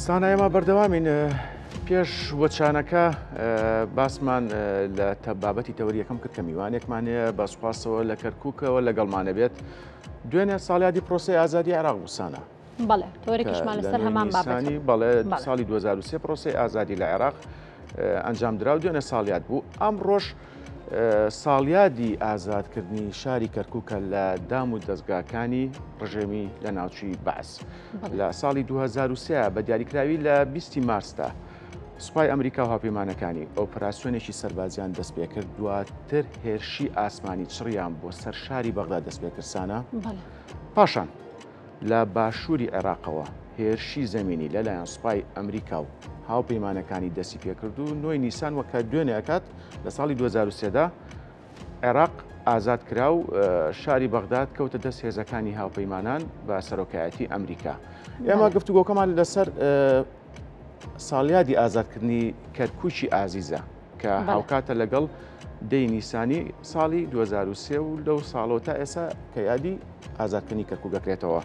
سانا ئێمە بەردەوامین پێش وەچانەکە باسمان لە بابەتی تەوەری یەکەم کرد کە میوانێکمان هەیە بە سوپاسەوە لە کەرکووکەوە لەگەڵمانە بێت دوێنێ ساڵیادی پرۆسەی ئازادی عێراق بوو سانا. بەڵێ تەوەرێکیشمان لەسەر هەمان بابەت بەڵێ ساڵی 2003 پرۆسەی ئازادی لە عێراق ئەنجامدرا و دوێنێ ساڵیاد بوو ئەمڕۆش ساڵیادی ئازادکردنی شاری کەرکووکە لە دام و دەزگاکانی ڕژێمی لە ناوچوی بەعس لە ساڵی 2023 بە دیاریکراوی لە 20 مارسدا سوپای ئەمریکا و هاوپەیمانەکانی ئۆپراسیۆنێکی سەربازیان دەستپێکرد دواتر هێرشی ئاسمانی چڕیان بۆ سەر شاری بەغدا دەستپێکرد سانا پاشان لە باشووری عێراقەوە هێرشی زەمینی لەلایەن سوپای ئەمریکا و هاوپەیمانەکانی دەستی پێکرد و نۆی نیسان وەک کە دوێنێ ئەکات لە ساڵی 2003 دا عێراق ئازاد کرا و شاری بەغداد کەوتە دەست هێزەکانی هاوپەیمانان بە سەرۆکایەتی ئەمریکا. ئێمە گفتوگۆکەمان لەسەر ساڵیادی ئازادکردنی کەرکوکی ئازیزە کە هاوکاتە لەگەڵ دەی نیسانی ساڵی 2023 و لەو ساڵەوە تا ئێستا کە یادی ئازادکردنی کەرکوک دەکرێتەوە.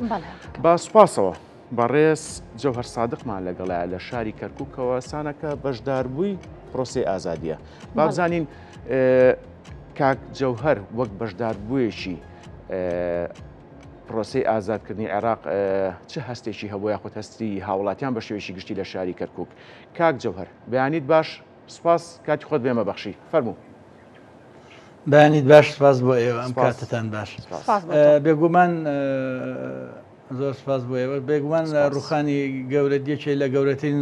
با سوپاسەوە بەڕێز جەوهەر سادقمان لەگەڵایە لە شاری کەرکوکەوە سانەکە بەشداربووی پرۆسەی ئازادیە. با بزانین کاک جەوهەر وەک بەشداربوویەکی پرۆسەی ئازادکردنی عێراق چ هەستێکی هەبوو یاخود هەستی هاوڵاتیان بە شێوەیەکی گشتی لە شاری کەرکوک؟ کاک جەوهەر بەیانیت باش سوپاس کاتی خۆت بێمە بەخشی فەرموو. بەیانیت باش سپاس بۆ ئێوە ئەم کاتتان باش بێگومان زۆر سپاس بۆ ئێوە بێگومان لە ڕوخانی گەورە یەکێ لە گەورەترین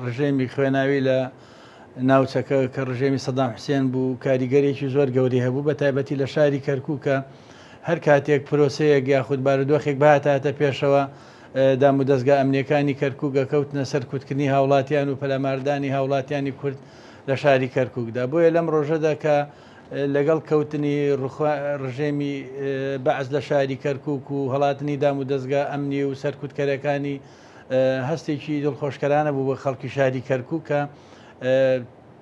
ڕژێمی خوێناوی لە ناوچەکە کە ڕژێمی سەدام حوسێن بوو کاریگەرێکی زۆر گەوری هەبوو بە تایبەتی لە شاری کەرکووکە هەر کاتێک پرۆسەیەک یاخود بارودۆخێک بهاتاتە پێشەوە دامودەزگا ئەمنییەکانی کەرکووک ئەکەوتنە سەرکوتکردنی هاوڵاتیان و پەلاماردانی هاوڵاتیانی کورد لە شاری کەرکووکدا. بۆیە لەم ڕۆژەدا کە لەگەڵ کەوتنی ڕژێمی بەعس لە شاری کەرکووک و هەڵاتنی دامودەزگا ئەمنی و سەرکوتکەرەکانی هەستێکی دڵخۆشکەرانە بوو بۆ خەڵکی شاری کەرکووک کە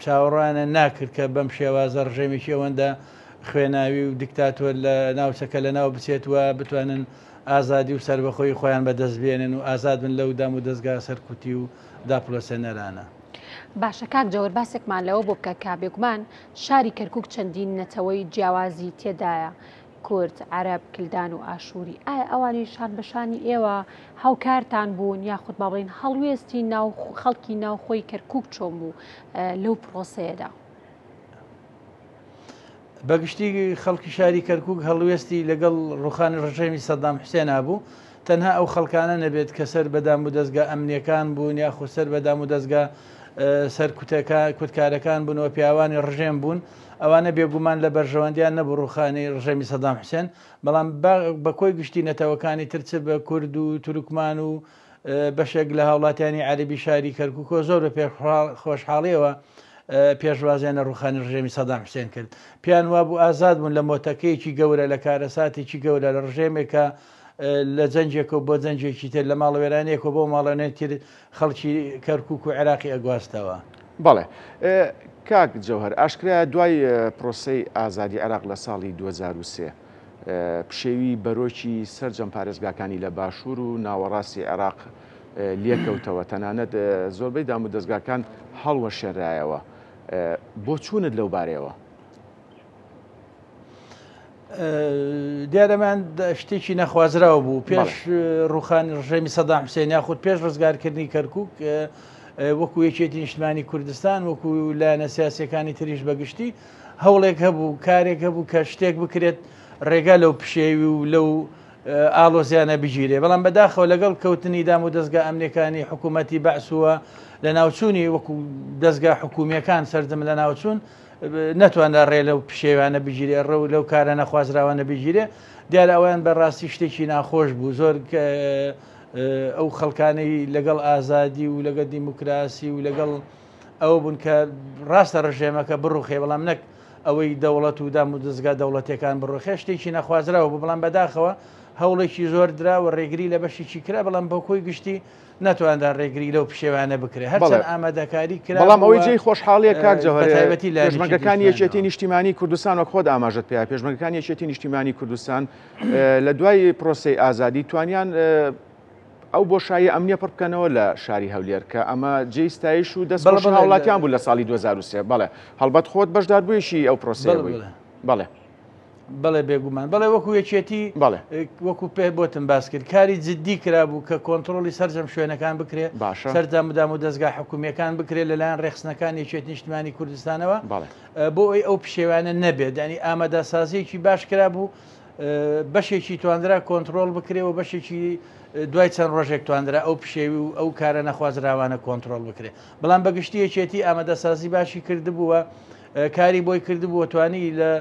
چاوەڕوانە ناکرد کە بەم شێوازە ڕژێمێکی ئەوەندە خوێناوی و دیکتاتۆر لە ناوچەکە لەناو بچێت و بتوانن ئازادی و سەربەخۆیی خۆیان بەدەست بێنن و ئازاد بن لەو دام و دەزگا سەرکوتی و داپڵۆسێنەرانە. باشە کاک جەوەر باسێکمان لەوە بۆ بکە کە بێگومان شاری کەرکوک چەندین نەتەوەی جیاوازی تێدایە کورد، عەرەب، کلدان و ئاشووری ئایا ئەوانیش شان بە شانی ئێوە هاوکارتان بوون یاخود با بڵێین هەڵوێستی ناو خەڵکی ناوخۆی کەرکوک چۆن بوو لەو پرۆسەیەدا؟ بەگشتی خەڵکی شاری کەرکوک هەڵوێستی لەگەڵ ڕوخانی ڕژێمی سەدام حوسێن هەبوو، تەنها ئەو خەڵکانە نەبێت کە سەر بە دامودەزگا ئەمنیەکان بوون یاخود سەر بە دامودەزگا سەرکوتکارەکان بوون و پیاوانی ڕژێم بوون، ئەوانە بێگومان لە بەرژەوەندیان نەبوو ڕوخانی ڕژێمی سەدام حوسێن، بەڵام بە کۆی گشتی نەتەوەکانی تر چ بە کورد و تورکمان و بەشێک لە هاوڵاتیانی عەرەبی شاری کەرکوکەوە زۆر بە خۆشحاڵیەوە پێشوازیان لە ڕوخانی ڕژێمی سەدام حوسێن کرد. پێیان وابوو ئازاد بوون لە مۆتەکەیەکی گەورە، لە کارەساتێکی گەورە، لە ڕژێمێک کە لە جەنگێکەوە بۆ جەنگێکی تر، لە ماڵوێرانییەکەوە بۆ ماڵوێرانی تر خەڵکی کەرکوک و عێراقی ئەگواستەوە. بەڵێ کاک جەوهەر، ئاشکرایە دوای پرۆسەی ئازادی عێراق لە ساڵی 2003، پشێوی بەرۆکی سەرجەم پارێزگاکانی لە باشوور و ناوەڕاستی عێراق لێکەوتەوە، تەنانەت زۆربەی دامودەزگاکان هەڵوەشێنرایەوە. بۆچوونت لەو بارەیەوە؟ دیارە من شتێکی نەخوازراو بوو پێش ڕوخانی ڕژێمی سەدام حوسێن یاخود پێش ڕزگارکردنی کەرکک وەکو یەکێتی نیشتمانی کوردستان وەکو لایەنە سیاسەکانی تریش بەگشتی هەوڵێک هەبوو کارێک هەبوو کە شتێک بکرێت ڕێگا لەو پشێوی و لەو ئاڵۆزیانە بگیرێ، بەڵام بەداخەوە لەگەڵ کەوتنی دام و دەزگا ئەمنیەکانی حکوومەتی بەعس و لەناوچوونی وەکو دەزگا حکوومیەکان سەرجەم لەناوچوون نەتوانرا ڕێ لەو پشێوانە بگیرێ ڕێ لەو کارە نەخوازراوانە بگیرێ دیارە ئەویان بە ڕاستی شتێکی ناخۆش بوو زۆر ئەو خەڵکانەی لەگەڵ ئازادی و لەگەڵ دیموکراسی و لەگەڵ ئەوە بوون کە ڕاستە ڕژێمەکە بڕوخێ بەڵام نەک ئەوەی دەوڵەت و دام و دەزگا دەوڵەتیەکان بڕوخێ شتێکی نەخوازراو بوو بەڵام بەداخەوە هەوڵێکی زۆر درا و ڕێگری لە بەشێکی کرا بەڵام بە کۆی گشتی نەتوانرا ڕێگری لەو پشێوانە بکرێ هەرچەند ئامادەکاری کرا بەڵام ئەوەی جێی خۆشحاڵیە کاک جەوهەر تایبەتی لە پێشمەرگەکانی یەکێتی نیشتیمانی کوردستان وەک خۆت ئاماژەت پێیا پێشمەرگەکانی یەکێتی نیشتیمانی کوردستان لە دوای پرۆسەی ئازادی توانیان ئەو بۆشاییە ئەمنیە پڕ بکەنەوە لە شاری هەولێر کە ئەمە جێی ستایش و دەست خۆشی هاوڵاتیان بوو لە ساڵی 2003 بەڵێ هەڵبەت خۆت بەشداربوویشی ئەو پرۆسەیە بووی بەڵێ. بەڵێ بێگومان بەڵێ وەکو یەکێتی بەڵێ وەکو پێ بۆتم باس کرد کاری جددی کرابوو کە کۆنتڕۆڵی سەرجەم شوێنەکان بکرێ باشە سەرجەم دام و دەزگا حکومییەکان بکرێت لەلایەن ڕێکخستنەکانی یەکێتی نیشتمانی کوردستانەوە بەڵێ بۆ ئەوەی ئەو پشێوانە نەبێت یانی ئامادەسازیەکی باش کرابوو بەشێکی تواندرا کۆنتڕۆڵ بکرێ و بەشێکی دوای چەند ڕۆژێک تواندرا ئەو پشێوی و ئەو کارە نەخوازراوانە کۆنتڕۆڵ بکرێ بەڵام بەگشتی یەکێتی ئامادەسازی باشی کردبووە کاری بۆی کردبووە توانی لە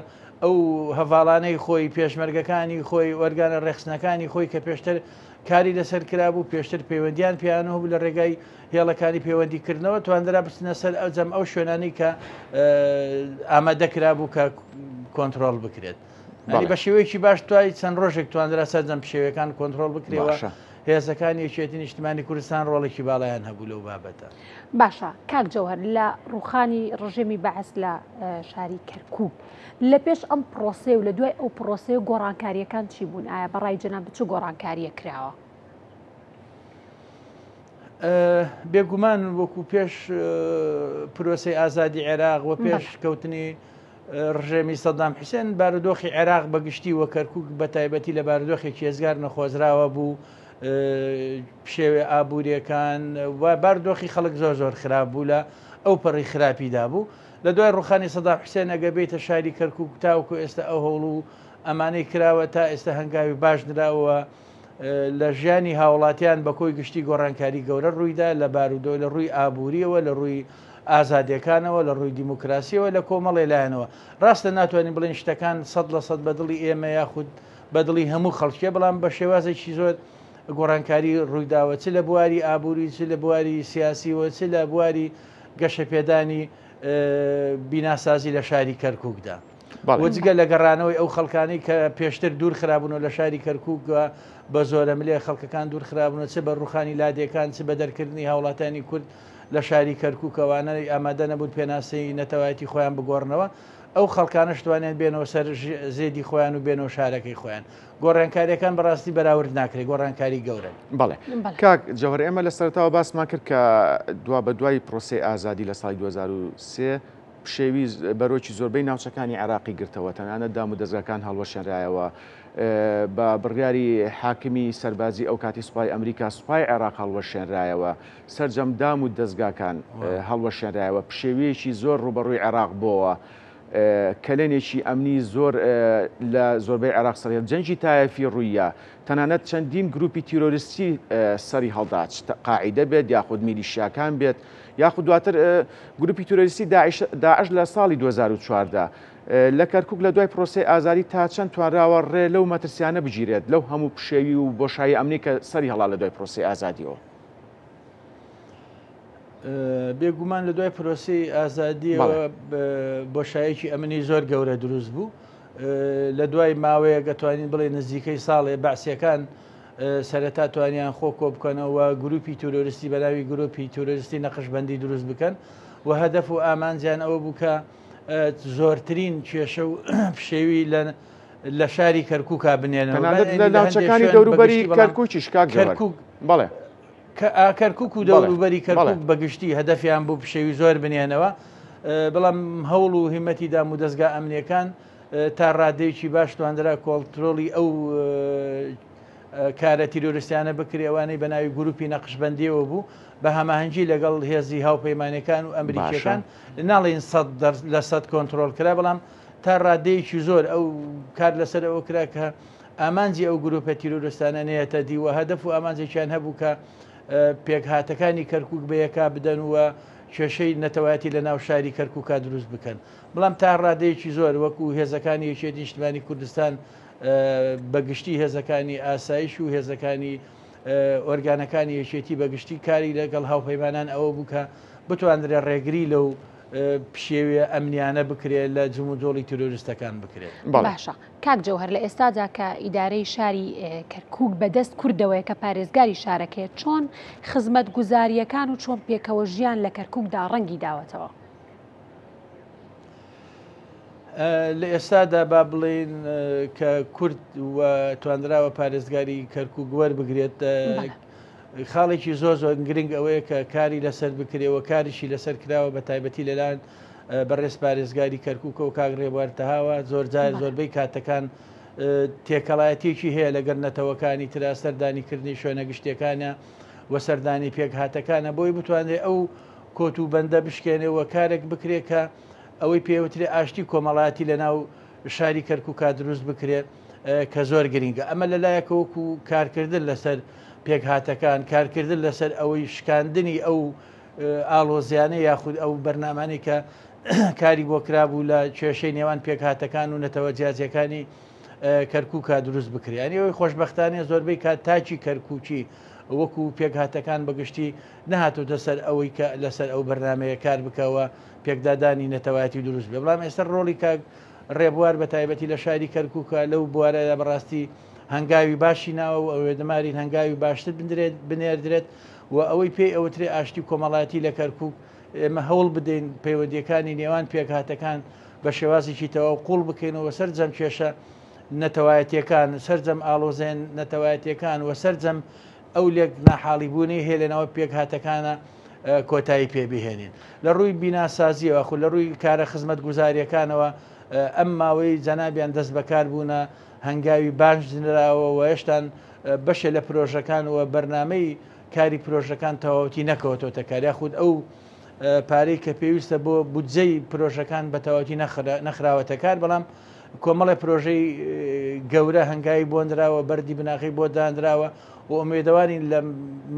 ئەو هەڤاڵانەی خۆی پێشمەرگەکانی خۆی ئۆرگانە ڕێخستنەکانی خۆی کە پێشتر کاری لەسەر کرابوو پێشتر پەیوەندیان پێیانەوە بوو لە ڕێگای هێڵەکانی پەیوەندی کردنەوە تواندرا بچنە سەر ئەوجەم ئەو شوێنانەی کە ئامادە کرابوو کە کۆنترۆڵ بکرێت. ینی بە شێوەیەکی باش توای چەند ڕۆژێک تواندرا سەرجەم پشێوەکان کۆنترۆڵ بکرێەوە هێزەکانی یەکێتی نیشتمانی کوردستان ڕۆڵێکی باڵایان هەبوو لەو بابەتە. باشە کاک جەوهەر لە ڕوخانی ڕژێمی بەعس لە شاری کەرکوک لە پێش ئەم پرۆسەیە و لە دوای ئەو پرۆسەیە گۆڕانکارییەکان چی بوون؟ ئایا بە ڕای جەنابت چ گۆڕانکارییەک کراوە؟ بێگومان وەکو پێش پرۆسەی ئازادی عێراق و پێش کەوتنی ڕژێمی سەدام حوسێن بارودۆخی عێراق بە گشتی و کەرکوک بە تایبەتی لە بارودۆخێکی ئێزگار نەخۆزراوە بوو پشێوێ ئابووریەکان و باردۆخی خەڵک زۆر زۆر خراپ بوو لە ئەو پەڕی خراپیدا بوو لە دوای ڕوخانی سەدام حوسێن ئەگە بێتە شاری کەرکوک تاوەکو ئێستا ئەو هەوڵ و ئەمانەی کراوە تا ئێستا هەنگاوی باش نراوە لە ژیانی هاوڵاتیان بە کۆی گشتی گۆڕانکاری گەورە ڕوویدا لە بارودۆ لە ڕووی ئابووریەوە لە ڕووی ئازادیەکانەوە لە ڕووی دیموکراسیەوە لە کۆمەڵێ لایەنەوە ڕاستە ناتوانین بڵێین شتەکان 100% بە دڵی ئێمە یاخود بە دڵی هەموو خەڵکیە بەڵام بە شێوازێکی زۆر گۆڕانکاری ڕوویداوە چ لە بواری ئابووری چ لە بواری سیاسیەوە چ لە بواری گەشەپێدانی بیناسازی لە شاری کەرکووکدا. و جگە لە گەڕانەوەی ئەو خەڵکانەی کە پێشتر دوور خرابوون لە شاری کەرکووک بە زۆرەملێ خەڵکەکان دوور خرابوون چ بە ڕوخانی لادێکان چ بە دەرکردنی هاوڵاتیانی کورد لە شاری کەرکووک ئەوانە ئامادە نەبوون پێناسەی نەتەوایەتی خۆیان بگۆڕنەوە ئەو خەڵکانەش توانیان بێنەوە سەر زێدی خۆیان و بێنەوە شارەکەی خۆیان گۆڕانکاریەکان بەڕاستی بەراورد ناکرێت گۆڕانکاری گەورەن. بەڵێ کاک جەوهەر ئێمە لە سەرەتاوە باسمان کرد کە دوا بە دوای پرۆسەی ئازادی لە ساڵی 2003 پشێوی بەرۆکی زۆربەی ناوچەکانی عێراقی گرتەوە، تەنانەت دامودەزگاکان هەڵوەشێنرایەوە. بە بڕیاری حاکمی سەربازی ئەوکاتی سوپای ئەمریکا، سوپای عێراق هەڵوەشێنرایەوە، سەرجەم دام و دەزگاکان هەڵوەشێنرایەوە، پشێوییەکی زۆر ڕووبەڕووی عێراق بۆوە، کەلێنێکی ئەمنی زۆر لە زۆربەی عێراق سەری جەنگی تایەفی ڕووییا، تەنانەت چەندین گروپی تیرۆریستی سەری هەڵدا، چ قاعیدە بێت یاخود میلیشیاکان بێت، یاخود دواتر گروپی تیرۆریستی داعش لە ساڵی 2014 لە کەرکک لە دوای پرۆسەی ئازادی تا چەند توانراوە ڕێ لەو مەترسیانە بگیرێت لەو هەموو پشێوی و بۆشایی ئەمنی کە سەری هەڵا لە دوای پرۆسەی ئازادیەوە؟ بێگومان لە دوای پرۆسی ئازادیەوە بۆشایەکی ئەمنی زۆر گەورە دروست بوو لە دوای ماوەیەک ئەتوانین بڵێ نزیکەی ساڵێ بەعسیەکان سەرەتا توانیان خۆ کۆبکەنەوە گروپی تیرۆریستی بە ناوی گروپی تیرۆریستی نەقشبەندی دروست بکەن و هەدەف و ئامانجیان ئەوە بوو کە زۆرترین کێشە و پشێوی لە لە شاری کەرکووکا بنێنەوە لە ناوچەکانی دەوروبەری کەرکووکیش کاک کەرکووک بەڵێ کەرکووک و دەوروبەری کەرکووک بەگشتی هەدەفیان بوو پشێوی زۆر بنێنەوە بەڵام هەوڵ و هیمەتی دام و دەستگا ئەمنیەکان تا ڕادەیەکی باش تواندرا کۆنترۆڵی ئەو کارە تیرۆریستیانە بکرێ ئەوانەی بە ناوی گروپی نەقشبەندیەوە بوو بە هەماهەنگی لەگەڵ هێزی هاوپەیمانەکان و ئەمریکیەکان ناڵێن 100% کۆنترۆڵ کرا بەڵام تا ڕادەیەکی زۆر ئەو کار لەسەر ئەوە کرا کە ئامانجی ئەو گروپە تیرۆریستانە نێتە دی و هەدەف و ئامانجێکیان هەبوو کە پێکهاتەکانی کەرکک بە یەکا بدەن و کێشەی نەتەوایەتی لە ناو شاری کەرکوکا دروست بکەن. بەڵام تا ڕادەیەکی زۆر وەکو هێزەکانی یەکێتی نیشتمانی کوردستان بە گشتی هێزەکانی ئاسایش و هێزەکانی ئۆرگانەکانی یەکێتی بە گشتی کاری لەگەڵ هاوپەیمانان ئەوە بوو کە بتواندرێت ڕێگری لەو پشێویە ئەمنیانە بکرێت لە جموجۆڵی تیرۆریستەکان بکرێت. باشە کاک جەوهەر لە ئێستادا کە ئیدارەی شاری کەرکوک بەدەست کوردەوەیە کە پارێزگاری شارەکەیە چۆن خزمەتگوزارییەکان و چۆن پێکەوە ژیان لە کەرکوکدا ڕەنگی داوەتەوە؟ لە ئێستادا با بڵێین کە کورد و توانراوە پارێزگاری کەرکوک وەربگرێت. خاڵێکی زۆر زۆر گرنگ ئەوەیە کە کاری لەسەر بکرێ و کاریشی لەسەر کراوە بە تایبەتی لەلایەن بەڕێز پارێزگاری کەرکووکە و کاک ڕێبوار تەهاوە زۆرجار زۆربەی کاتەکان تێکەڵایەتیەکی هەیە لەگەڵ نەتەوەکانی ترا سەردانی کردنی شوێنە گشتیەکانە و سەردانی پێکهاتەکانە بۆی بتوانرێت ئەو کۆت و بەندە بشکێنێ و کارێک بکرێت کە ئەوەی پێوترێ ئاشتی کۆمەڵایەتی لە ناو شاری کەرکووکا دروست بکرێت کە زۆر گرنگە ئەمە لەلایەکە وەکو کارکردن لەسەر پێکهاتەکان کارکردن لەسەر ئەوەی شکاندنی ئەو ئاڵۆزیانە یاخود ئەو بەرنامانەی کە کاری بۆ کرابوو لە کێشەی نێوان پێکهاتەکان و نەتەوە جیاجیەکانی کەرکووکا دروست بکرێ یانی ئەوەی خۆشبەختانە زۆربەی کات تاکی کەرکووکی وەکو پێکهاتەکان بەگشتی نەهاتوتە سەر ئەوەی کە لەسەر ئەو بەرنمەیە کار بکەوە پێکدادانی نەتەوایەتی دروست بێ بەڵام ئێستا ڕۆڵی کاک ڕێبوار بە تایبەتی لە شاری کەرکووکە لەو بوارەدا بەڕاستی هەنگاوی باشی ناوە و ئەوێدەمارین هەنگاوی باشتر بنرێت بنێردرێت و ئەوەی پێی ئەوترێ ئاشتی کۆمەڵایەتی لە کەرکووک ئێمە هەوڵ بدەین پەیوەندییەکانی نێوان پێکهاتەکان بە شێوازێکی تەواو قووڵ بکەینەوە سەرجەم کێشە نەتەوایەتییەکان، سەرجەم ئاڵۆزێن نەتەوایەتییەکان و سەرجەم ئەو لێک ناحاڵیبوونەی هەیە لەناو پێکهاتەکانە کۆتایی پێ بهێنین. لە ڕووی بیناسازییەوە خو لە ڕووی کارە خزمەتگوزارییەکانەوە ئەم ماوەی جەنابیان دەست بەکار بوونە هەنگاوی باش نراوە و هێشتان بەشێ لە پرۆژەکان و بەرنامەی کاری پرۆژەکان تەواوەتی نەکەوتۆتە کار یاخود ئەو پارەی کە پێویستە بۆ بودجەی پرۆژەکان بە تەواوەتی نەخراوەتە کار بەڵام کۆمەڵی پرۆژەی گەورە هەنگاوی بۆنراوە بەردی بناغی بۆ دانراوە و ئومێدەوارین لە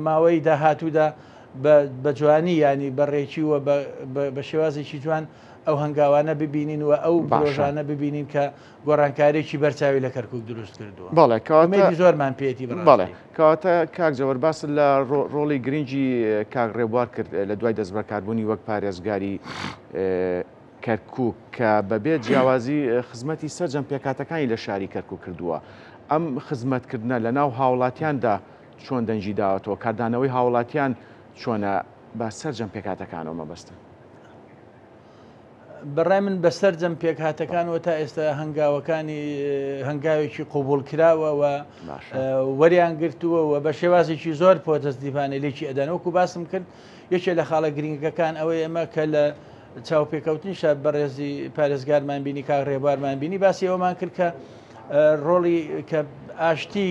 ماوەی داهاتوودا بە جوانی ینی بە ڕێکی و بە شێوازێکی جوان ئەو هەنگاوانە ببینین و ئەو پرۆژانە ببینین کە گۆڕانکارییەکی بەرچاوی لە کەرکوک دروست کردووە. بەڵێ کەواتە ئومێدی زۆرمان پێیەتی بەڕاستی. بەڵێ کەواتە کاک جەوەر باست لە ڕۆڵی گرنگی کاک ڕێبوار کرد لە دوای دەستبەکاربوونی وەک پارێزگاری کەرکوک کە بەبێ جیاوازی خزمەتی سەرجەم پێکهاتەکانی لە شاری کەرکوک کردووە. ئەم خزمەتکردنە لە ناو هاوڵاتیاندا چۆن دەنگی داوەتەوە؟ کاردانەوەی هاوڵاتیان چۆنە بە سەرجەم پێکهاتەکانەوە مەبەستم؟ بەڕای من بە سەرجەم پێکهاتەکانەوە تا ئێستا هەنگاوەکانی هەنگاوێکی قوبوڵکراوە و وەریان گرتووە و بە شێوازێکی زۆر پۆزەتیڤانە لێکی ئەدەن وەکو باسم کرد یەکێ لە خاڵە گرنگەکان ئەوەی ئێمە کە لە چاوپێکەوتنیشە بەڕێزی پارێزگارمان بینی کاک ڕێبوارمان بینی باسی ئەومان کرد کە ڕۆڵی کە ئاشتی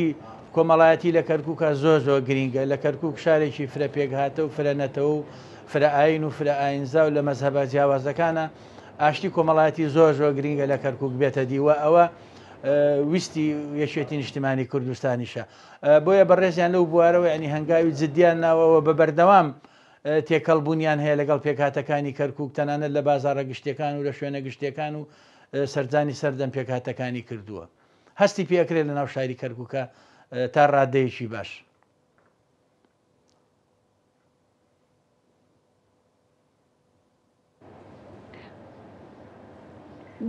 کۆمەڵایەتی لە کەرکووکە زۆر زۆر گرینگە لە کەرکووک شارێکی فرە پێکهاتە و فرە نەتەوە و فرە ئایین و فرە ئایینزا و لە مەزهەبە جیاوازەکانە، ئاشتی کۆمەڵایەتی زۆر زۆر گرینگە لە کەرکوک بێتە دی و ئەوە ویستی یەکێتی نیشتیمانی کوردستانیشە. بۆیە بەڕێزیان لەو بوارەوە یانی هەنگاوی جدیان ناوە و بە بەردەوام تێکەڵ بوونیان هەیە لەگەڵ پێکهاتەکانی کەرکوک تەنانەت لە بازاڕە گشتیەکان و لە شوێنە گشتیەکان و سەردانی سەردەم پێکهاتەکانی کردووە. هەستی پێ ئەکرێت لە ناو شاری کەرکوکە تا ڕادەیەکی باش.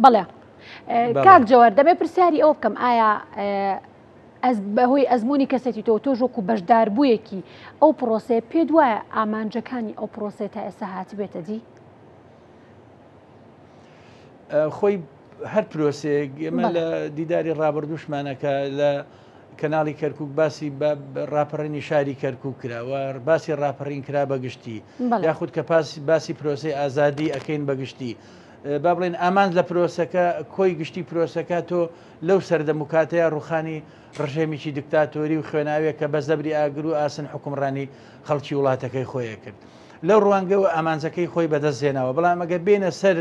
بەڵێ کاک جەوەر دەمێ پرسیاری ئەوە بکەم ئایا بەهۆی ئەزمموی کەسێتی تۆ تۆش وەکو بەشداربوویەکی ئەو پرۆسەیە پێ دوایە ئامانجەکانی ئەو پرۆسەیە تا ئێستا هاتبێتە دی؟ خۆی هەر پرۆسەیەک ئێمە لە دیداری ڕابردووشمانەکە لە کەناڵی کەرکوک باسی بە ڕاپەڕینی شاری کەرکوک کرا و باسی ڕاپەڕین کرا بە گشتی یاخود کە باسی پرۆسەی ئازادی ئەکەین بە گشتی با بڵێن ئامانج لە پرۆسەکە کۆی گشتی پرۆسەکە تۆ لەو سەردەم و کاتەیە ڕوخانی ڕژێمیی دکتاتۆری و خوێناوێک کە بە زەبری ئاگر و ئاسن حکومڕانی خەڵکی وڵاتەکەی خۆیە کرد لەو ڕوانگەوە ئامانجەکەی خۆی بەدەست هێناوە بەڵام ئەگەر بێنە سەر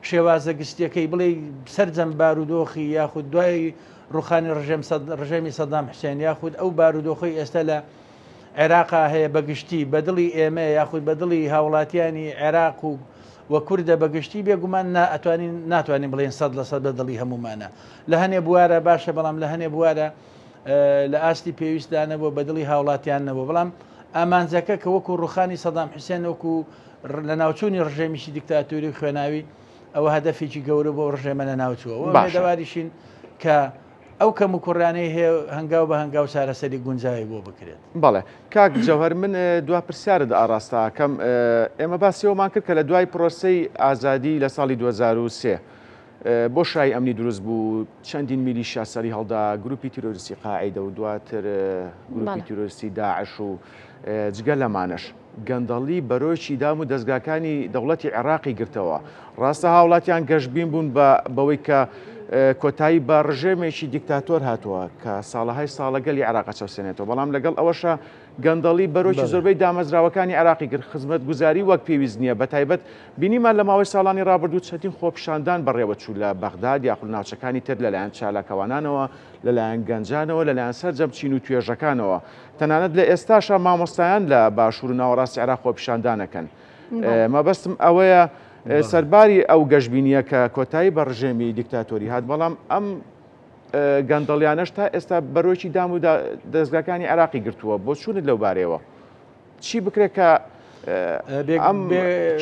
شێوازە گشتیەکەی بڵێ سەرجەم بارودۆخی یاخود دوای ڕوخانی ڕژێم ڕژێمی سەدام حوسێن یاخود ئەو بارودۆخەی ئێستا لە عێراقا هەیە بە گشتی بە دڵی ئێمە یاخود بە دڵی هاوڵاتیانی عێراق و و کوردە بە گشتی بێگومان ئەتوانین ناتوانین بڵێن 100% بە دڵی هەمومانە لە هەنێ بوارە باشە بەڵام لە هەنێ بوارە لە ئاستی پێویستدا نەبوو بە دڵی هاوڵاتیان نەبوو بەڵام ئامانجەکە کە وەکو ڕوخانی سەدام حوسێن وەکو لە ناوچوونی ڕژێمیی دیکتاتۆری و خوێناوی ئەوە هەدەفێکی گەورە بۆ ڕژێمە لەناوچووە و ئومێدەواریشین کە ئەو کەموکوڕیانەی هەیە هەنگاو بە هەنگاو چارەسەری گونجاوی بۆ بکرێت. بەڵێ کاک جەوهەر من دوا پرسیارت ئاڕاستە ئەکەم ئێمە باسی ئەومان کرد کە لە دوای پرۆسەی ئازادی لە ساڵی 2003. بۆشایی ئەمنی دروست بوو، چەندین میلیشیا سەری هەڵدا، گروپی تیرۆریستی قاعیدە و دواتر گروپی تیرۆریستی داعش و جگە لەمانەش گەندەڵی بەرۆکی دام و دەزگاکانی دەوڵەتی عێراقی گرتەوە. ڕاستە هاوڵاتیان گەشبین بوون بە بەوەی کە کۆتایی بە ڕژێمێکی دیکتاتۆر هاتووە کە ساڵەهای ساڵە گەلی عێراق ئەچەوسێنێتەوە، بەڵام لەگەڵ ئەوەشا گەندەڵی بەرۆکی زۆربەی دامەزراوەکانی عێراقی گرت، خزمەتگوزاری وەک پێویست نییە، بەتایبەت بینیمان لە ماوەی ساڵانی ڕابردوو چەندین خۆپیشاندان بەڕێوەچوو لە بەغداد یاخود ناوچەکانی تر لەلایەن چالاکەوانانەوە، لەلایەن گەنجانەوە، لەلایەن سەرجەم چین و توێژەکانەوە، تەنانەت لە ئێستاشا مامۆستایان لە باشوور و ناوەڕاستی عێراق خۆپیشاندان ئەکەن. مەبەستم ئەوەیە سەرباری ئەو گەشبینییە کە کۆتایی بە ڕژێمی دیکتاتۆری هات، بەڵام ئەم گەندەڵیانەش تا ئێستا بەرۆکی دام و دەزگاکانی عێراقی گرتووە. بۆچوونت لەو بارەیەوە چی بکرێت کە ئەم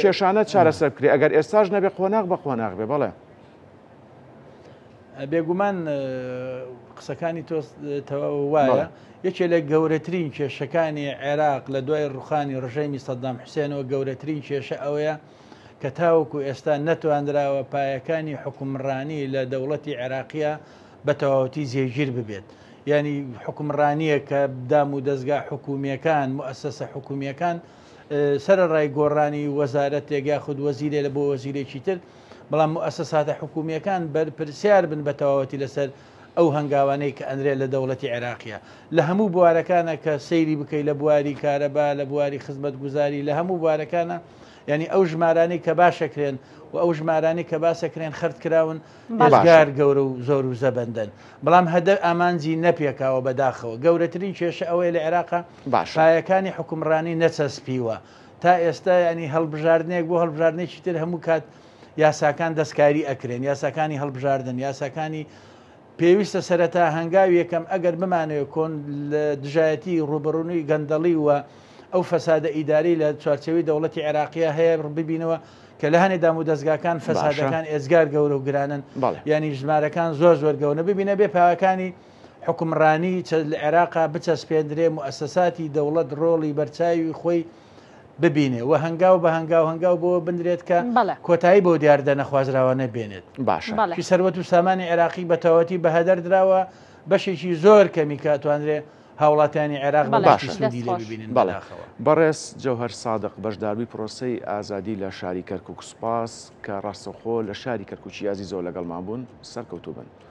کێشانە چارەسەر بکرێت ئەگەر ئێستاش نەبێ قۆناغ بە قۆناغ بێ؟ بەڵێ. بێگومان قسەکانی تۆ تەواو وایە. یەکێ لە گەورەترین کێشەکانی عێراق لە دوای ڕوخانی ڕژێمی سەدام حوسێنەوە گەورەترین کێشە ئەوەیە کە تاوەکو ئێستا نەتواندراوە پایەکانی حوکمڕانی لە دەوڵەتی عێراقیە بە تەواوەتی جێگیر ببێت. یانی حوکمڕانییەک کە دام و دەزگا حکومییەکان، موئەسەسە حکومییەکان سەرەڕای گۆڕانی وەزارەتێک یاخود وەزیرێ لە بۆ وەزیرێکی تر، بەڵام موئەسەساتە حکومییەکان بەرپرسیار بن بە تەواوەتی لەسەر ئەو هەنگاوانەی کە ئەنرێت لە دەوڵەتی عێراقیە. لە هەموو بوارەکانە کە سەیری بکەی لە بواری کارەبا، لە بواری خزمەتگوزاری، لە هەموو بوارەکانە یانی ئەو ژمارانەی کە باشەکرێن و ئەو ژمارانەی کە باسەکرێن خەرج کراون ئێجگار گەورە و زۆر و زەبەندەن بەڵام هەدە ئامانجی نەپێکاوە بەداخەوە گەورەترین کێشە ئەوەیە لە عێراقا پایەکانی حوکمڕانی نەچەسپیوە تا ئێستا ینی هەڵبژاردنێک بۆ هەڵبژاردنێکی تر هەموو کات یاساکان دەستکاری ئەکرێن یاساکانی هەڵبژاردن یاساکانی پێویستە سەرەتا هەنگاوی یەکەم ئەگەر بمانەوێت کۆن لە دژایەتی ڕووبەڕوونی گەندەڵی و ئەو فەسادە ئیداری لە چوارچێوەی دەوڵەتی عێراقیە هەیە ببینەوە کە لە هەنێ دام و دەزگاکان فەسادەکان ئێجگار گەورە و گرانن یانی ژمارەکان زۆر زۆر گەورە ببینە بێ پاوەکانی حکومڕانی لە عێراقا بچەسپێندرێ موئەسەساتی دەوڵەت ڕۆڵی بەرچاوی خۆی ببینێ و هەنگاو بە هەنگاو هەنگاو بۆ بنرێت کە کۆتایی بەو دیاردە نەخوازراوانە بێنێت. باشە. کی سەروەت و سامانی عێراقی بە تەواوەتی بە هەدەر دراوە، بەشێکی زۆر کەمی کە ئەتوانرێ هاوڵاتیانی عێراق بە باشی سوودی لێ ببینن بەداخەوە. بەڕێز جەوهەر سادق بەشداربووی پرۆسەی ئازادی لە شاری کەرکوک سوپاس کە ڕاستەوخۆ لە شاری کەرکوکی ئازیزەوە لەگەڵمان بوون سەرکەوتوو بن.